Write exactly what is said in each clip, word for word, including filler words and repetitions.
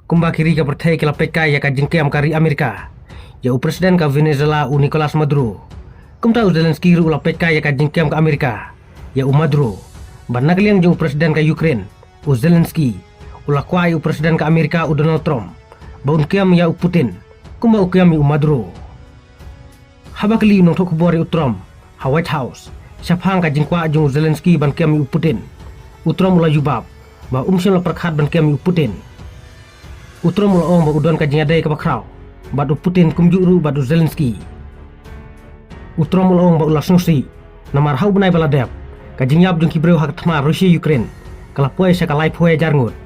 Kumba ki ri ka pyrthei ki la peit kai ïa ka jingkem ka ri Amerika ïa u president ka Venezuela u Nicolas Maduro, kumta u Zelensky ruh u la peit kai ïa ka jingkem ka Amerika ïa u Maduro. Bad na ka liang jong u president ka Ukraine, u Zelensky u la kwah ïa u president ka Amerika u Donald Trump ba un kem ïa u Putin kumba u kem ïa u Maduro. Haba kylli u nongthoh khubor ïa u Trump ha White House shaphang ka jingkwah jong u Zelensky ban kem ïa u Putin, u Trump u la jubab ba um shym la pyrkhat ban kem ïa u Putin. U Trump u la ong ba u don ka jingïadei kaba khraw bad u Putin kumjuh ruh bad u Zelensky. U Trump u la ong ba u la sngewsih namar ha u bnai ba la dep, ka jingïap jong ki briew ha ka thma Russia Ukraine ka la poi sha ka laiphew hajar ngut.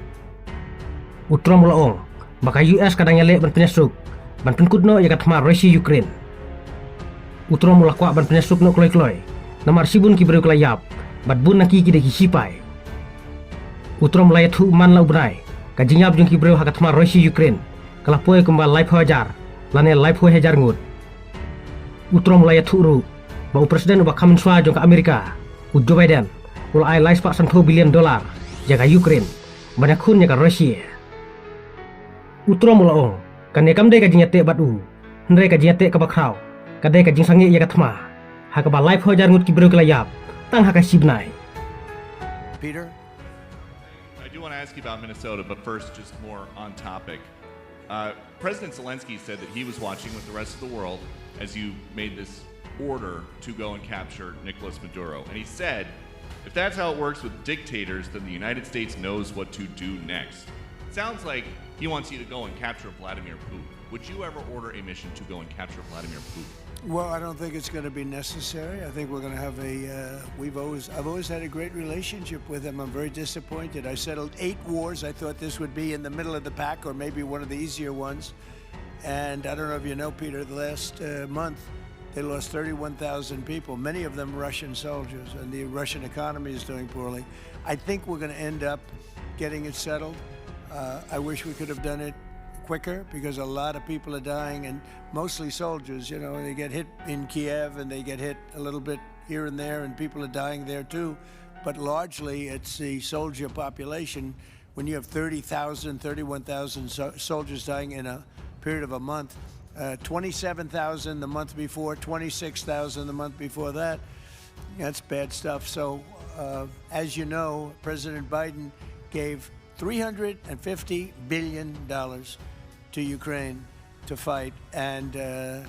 U Trump u la ong ba ka U S ka dang ïaleh ban pynïasuk ban pynkut noh ïa ka thma Russia Ukraine. U Trump u la kwah ban pynïasuk noh kloi kloi namar shibun ki briew ki la ïap bad bun na ki ki dei ki sipai. U Trump u la ïathuh man la u bnai ka jingïap jong ki briew ha ka thma Russia Ukraine ka la poi kumba laiphew hajar lane laiphew hajar ngut. U Trump u la ïathuh ruh ba u president uba kham mynshuwa jong ka Amerika, u Joe Biden, u la ai lai spah sanphew billion dollar ïa ka Ukraine ban ïakhun ïa ka Russia. U Trump u la ong kane kam dei ka jingïateh bad u, hynrei ka jingïateh kaba khraw ka dei ka jingsangeh ïa ka thma ha kaba laiphew hajar ngut ki briew ki la ïap tang ha ka shi bnai. Peter? I do want to ask you about Minnesota, but first, just more on topic. Uh, President Zelensky said that he was watching with the rest of the world as you made this order to go and capture Nicolas Maduro. And he said, if that's how it works with dictators, then the United States knows what to do next. It sounds like he wants you to go and capture Vladimir Putin. Would you ever order a mission to go and capture Vladimir Putin? Well, I don't think it's going to be necessary. I think we're going to have a. Uh, we've always, I've always had a great relationship with him. I'm very disappointed. I settled eight wars. I thought this would be in the middle of the pack or maybe one of the easier ones. And I don't know if you know, Peter, the last uh, month they lost thirty-one thousand people, many of them Russian soldiers, and the Russian economy is doing poorly. I think we're going to end up getting it settled. Uh, I wish we could have done it quicker because a lot of people are dying, and mostly soldiers. You know, they get hit in Kiev and they get hit a little bit here and there, and people are dying there too. But largely, it's the soldier population. When you have thirty thousand, thirty-one thousand so- soldiers dying in a period of a month, uh, twenty-seven thousand the month before, twenty-six thousand the month before that, that's bad stuff. So, uh, as you know, President Biden gave three hundred and fifty billion dollars to Ukraine to fight, and uh,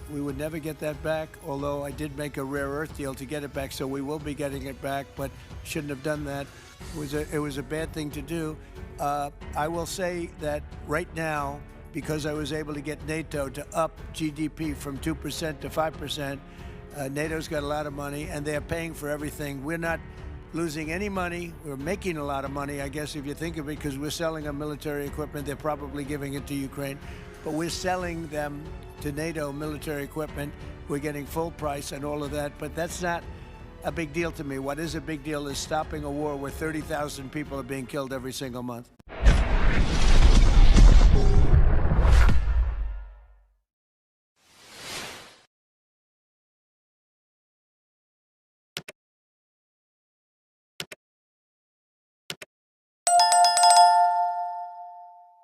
we would never get that back. Although I did make a rare earth deal to get it back, so we will be getting it back, but shouldn't have done that. It was a, it was a bad thing to do. Uh, I will say that right now, because I was able to get NATO to up G D P from two percent to five percent, uh, NATO's got a lot of money, and they're paying for everything. We're not losing any money. We're making a lot of money, I guess, if you think of it, because we're selling our military equipment. They're probably giving it to Ukraine, but we're selling them to NATO military equipment. We're getting full price and all of that, but that's not a big deal to me. What is a big deal is stopping a war where thirty thousand people are being killed every single month.